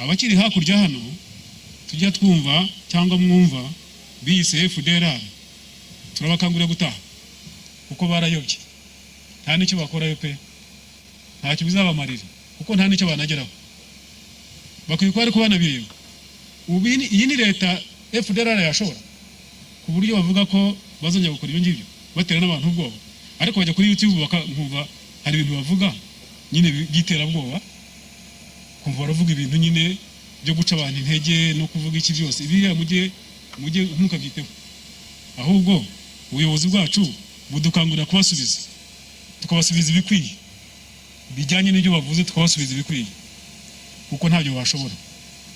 Abakiri hakurya hano tujya twumva cyangwa mwumva biyise FDLR, turabakangurira gutaha kuko barayobye. Nta n'icyo bakorayo pe, ntacyo bizabamarira kuko nta n'icyo banageraho. Bakwiye kuba ariko banabireba. Ubu iyi ni leta FDLR yashobora ku buryo bavuga ko bazongera gukora ibyo ngibyo, batera n'abantu ubwoba. Ariko bajya kuri YouTube bakumva hari ibintu bavuga nyine by'iterabwoba, kumva baravuga ibintu nyine byo guca abantu intege no kuvuga iki byose. Biriya mujye ntukabyiteho, ahubwo ubuyobozi bwacu budukangurira kubasubiza, tukabasubiza ibikwiye bijyanye n'ibyo bavuze, tukabasubiza ibikwiye kuko ntabyo bashobora.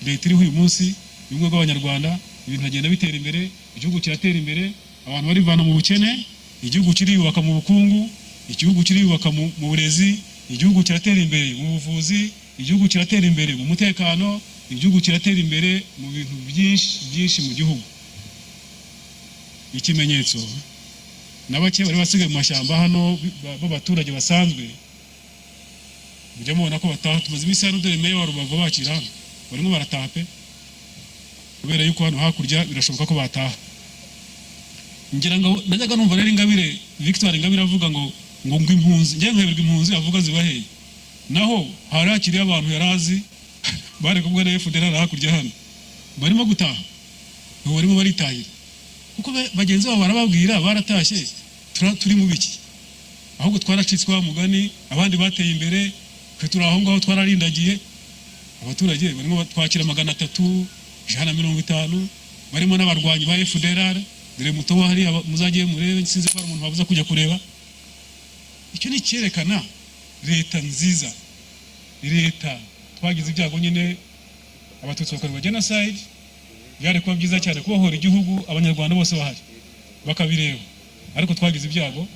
Leta iriho uyu munsi, ubumwe bw'Abanyarwanda, ibintu bigenda bitera imbere, igihugu kiratera imbere, abantu barivana mu bukene, igihugu kiriyubaka mu bukungu, igihugu kiriyubaka mu burezi, igihugu kiratera imbere mu buvuzi, igihugu kiratera imbere mu mutekano, igihugu kiratera imbere mu bintu byinshi byinshi mu gihugu. Ikimenyetso, na bake bari basigaye mu mashyamba hano b'abaturage basanzwe, mujya mubona ko bataha. Tumaze iminsi hano, dore meya wa Rubavu bakira hano, barimo barataha pe, kubera yuko hano hakurya birashoboka ko bataha. Ngira ngo najyaga numva rero Ingabire, Victoire Ingabire, avuga ngo impunzi, njye nkayoberwa impunzi avuga ziba hehe. Naho hari hakiriyo abantu yari azi bari kumwe na FDLR hakurya hano, barimo gutaha ubu, barimo baritahira kuko bagenzi babo barababwira baratashye. Turi mu biki? Ahubwo twaracitswe wa mugani, abandi bateye imbere, twe turi aho ngaho twararindagiye. Abaturage barimo twakira 300, 150, barimo n'abarwanyi ba FDLR. Dore mutobo hariya, muzagiye murebe, sinzi ko hari umuntu wabuza kujya kureba. Icyo ni icyerekana leta nziza. Leta twagize ibyago nyine, Abatutsi bakorerwa genocide. Byari kuba byiza cyane kubohora igihugu Abanyarwanda bose bahari bakabireba, ariko twagize ibyago.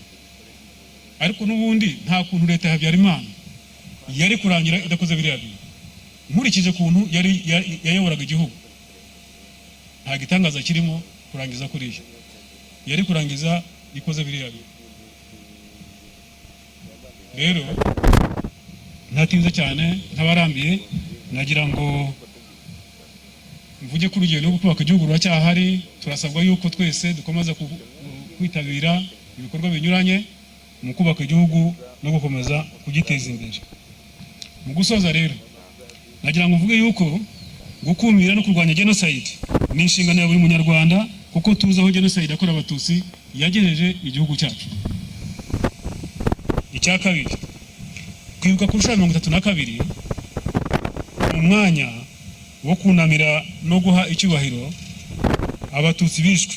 Ariko n'ubundi nta kuntu leta ya Habyarimana yari kurangira idakoze biriya bintu. Nkurikije ukuntu yari yayoboraga igihugu, nta gitangaza kirimo kurangiza kuriya, yari kurangiza ikoze biriya bintu. Rero ntatinze cyane, ntabarambiye, nagira ngo mvuge ko urugendo rwo kubaka igihugu ruracyahari. Turasabwa yuko twese dukomeza kwitabira ibikorwa binyuranye mu kubaka igihugu no gukomeza kugiteza imbere. Mu gusoza rero, nagira ngo mvuge yuko gukumira no kurwanya genocide ni inshingano ya buri Munyarwanda, kuko tuzi aho genocide yakorewe Abatutsi yagejeje igihugu cyacu. Icya kabiri, kwibuka ku nshuro ya 32 ni umwanya wo kunamira no guha icyubahiro Abatutsi bishwe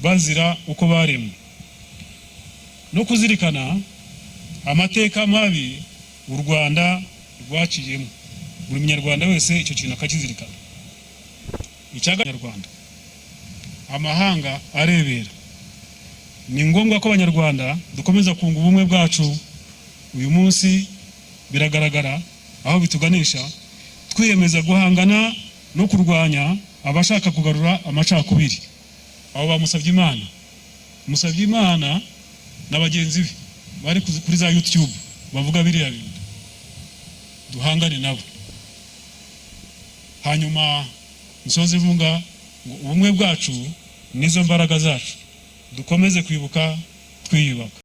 bazira uko baremwe, no kuzirikana amateka mabi u Rwanda rwaciyemo. Buri Munyarwanda wese icyo kintu akakizirikana. Icy'Abanyarwanda, amahanga arebera. Ni ngombwa ko Abanyarwanda dukomeza kunga ubumwe bwacu. Uyu munsi biragaragara aho bituganisha, twiyemeza guhangana no kurwanya abashaka kugarura amacakubiri. Abo ba Musabyimana, Musabyimana na bagenzi be bari kuri za YouTube bavuga biriya bintu, duhangane nabo. Hanyuma nsoze mvuga ngo ubumwe bwacu nizo mbaraga zacu. Dukomeze kwibuka twiyubaka.